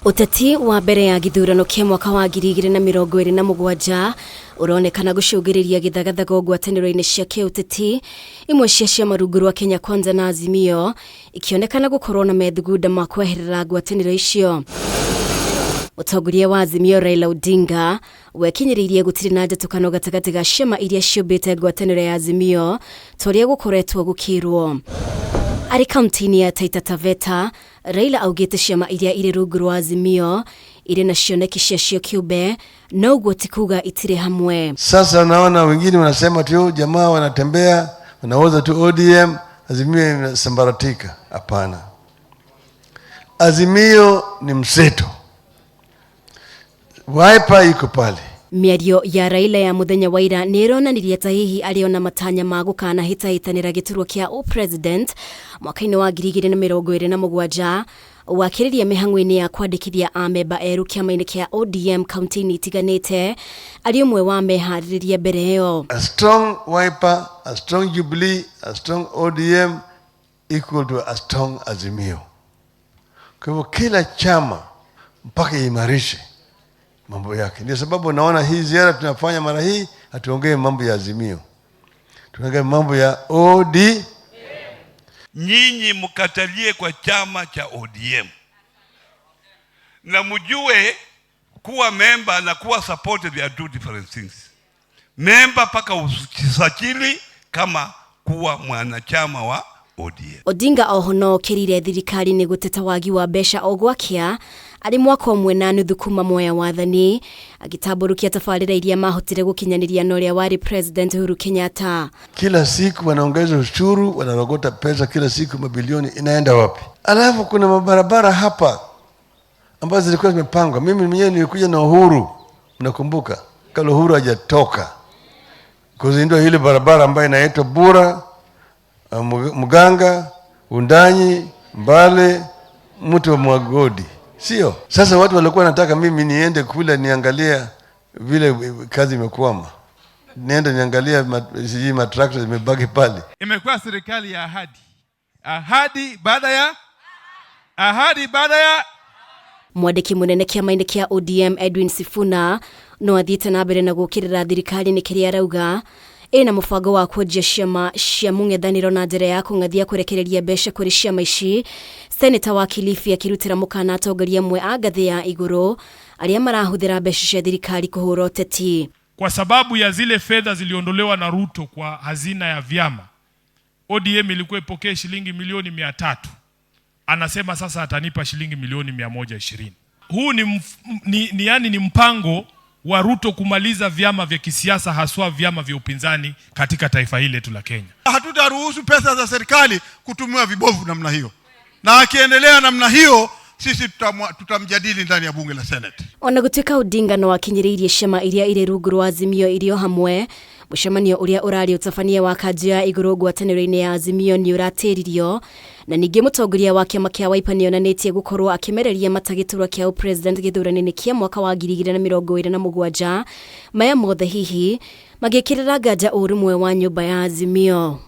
Ũteti wa mbere ya gĩthurano kĩa mwaka wa 2027 ũronekana gũcũngĩrĩria gĩthagathago ngwatanĩro-inĩ cia kĩũteti, imwe cia ciama rungu rwa Kenya Kwanza na Azimio ikĩonekana gũkorwo na methugunda ma kweherera ngwatanĩro icio. Mũtongoria wa Azimio Raila Odinga wekinyĩrĩirie gũtirĩ na njatũkano gatagatĩ ga ciama iria ciũmbĩte ngwatanĩro ya Azimio ta ũrĩa gũkoretwo gũkĩrwo. Arĩ kaunti-inĩ ya Taita Taveta, Raila augĩte ciama iria irĩ rungu rwa Azimio irĩ na cioneki ciacio kĩũmbe, no ũguo ti kuga itirĩ hamwe. Sasa naona wengine wanasema tu jamaa wanatembea wanauza tu ODM, Azimio inasambaratika. Hapana, Azimio ni mseto, Wiper iko pale. Mĩario ya Raila ya mũthenya wa ira nĩ ĩronanirie ta hihi arĩ ona matanya ma gũkanahĩtahĩtanĩra gĩturwa kĩa ũpresident mwaka-inĩ wa 2027, wakĩrĩria mĩhang'o-inĩ ya kwandĩkithia amemba erũ kĩama-inĩ kĩa ODM kaunti-inĩ itiganĩte, arĩ ũmwe wa meharĩrĩria mbere ĩyo. A strong Wiper, a strong Jubilee, a strong ODM equal to a strong Azimio. Kwa hivyo kila chama mpaka iimarishe mambo yake. Ndio sababu naona hii ziara tunafanya mara hii hatuongee mambo ya Azimio, tunaongea mambo ya OD. Nyinyi mkatalie kwa chama cha ODM na mjue kuwa member na kuwa supported, they are two different things. Member mpaka usajili kama kuwa mwanachama wa ODM. Odinga oho no okĩrĩire thirikari nĩ gũteta wagi wa mbeca o gwakĩa arĩ mwaka ũmwe na nuthu kuma moya wathani, agĩtambũrũkia tabarĩra iria mahotire gũkinyanĩria na ũrĩa warĩ President Uhuru Kenyatta. Kila siku wanaongeza ushuru, wanarogota pesa kila siku, mabilioni inaenda wapi? Alafu kuna mabarabara hapa ambazo zilikuwa zimepangwa. Mimi mwenyewe nilikuja na Uhuru, mnakumbuka, kabla Uhuru hajatoka kuzindua ile barabara ambayo inaitwa Bura, Mganga, Undanyi, Mbale, mtu wa Mwagodi, sio? Sasa watu walikuwa wanataka mimi niende kule niangalia vile kazi imekwama, niende niangalia sijui matrakta zimebaki pale. Imekuwa serikali ya ahadi, ahadi baada ya ahadi baada ya Mwandĩki mũnene kĩama-inĩ kĩa ODM Edwin Sifuna no athiĩte na mbere na gũkĩrĩra thirikari nĩ kĩrĩa arauga ĩna mũbango wa kwenjia ciama cia mũng'ethanĩro na njĩra ya kũng'athia kũrekereria mbeca kũrĩ ciama ici. Seneta wa Kilifi akĩrutĩra mũkana atongoria amwe a ngathĩ ya igũrũ arĩa marahũthĩra mbeca cia thirikari kũhũra ũteti. Kwa sababu ya zile fedha ziliondolewa na Ruto kwa hazina ya vyama, ODM ilikuwa ipokee shilingi milioni 300. Anasema sasa atanipa shilingi milioni 120. Huu ni, mf, ni, ni, yani ni mpango wa Ruto kumaliza vyama vya kisiasa, haswa vyama vya upinzani katika taifa hili letu la Kenya. Hatutaruhusu pesa za serikali kutumiwa vibovu namna hiyo, na akiendelea namna hiyo sisi tutamjadili ndani ya bunge la Senate. Ona gũtuĩka Odinga no akinyĩrĩirie ciama iria irĩ rungu rwa Azimio irio hamwe, mũcemanio ũrĩa ũrarĩ ũtabania wa kanjũ ya igũrũ ngwatanĩro-inĩ ya Azimio nĩ ũratĩririo, na ningĩ mũtongoria wa kĩama kĩa Wiper nĩonanĩtie gũkorwo akĩmereria mata gĩturwa kĩa ũpresident gĩthurano-inĩ kĩa mwaka wa 2027, maya mothe hihi magĩkĩrĩra nganja ũrũmwe wa nyũmba ya Azimio.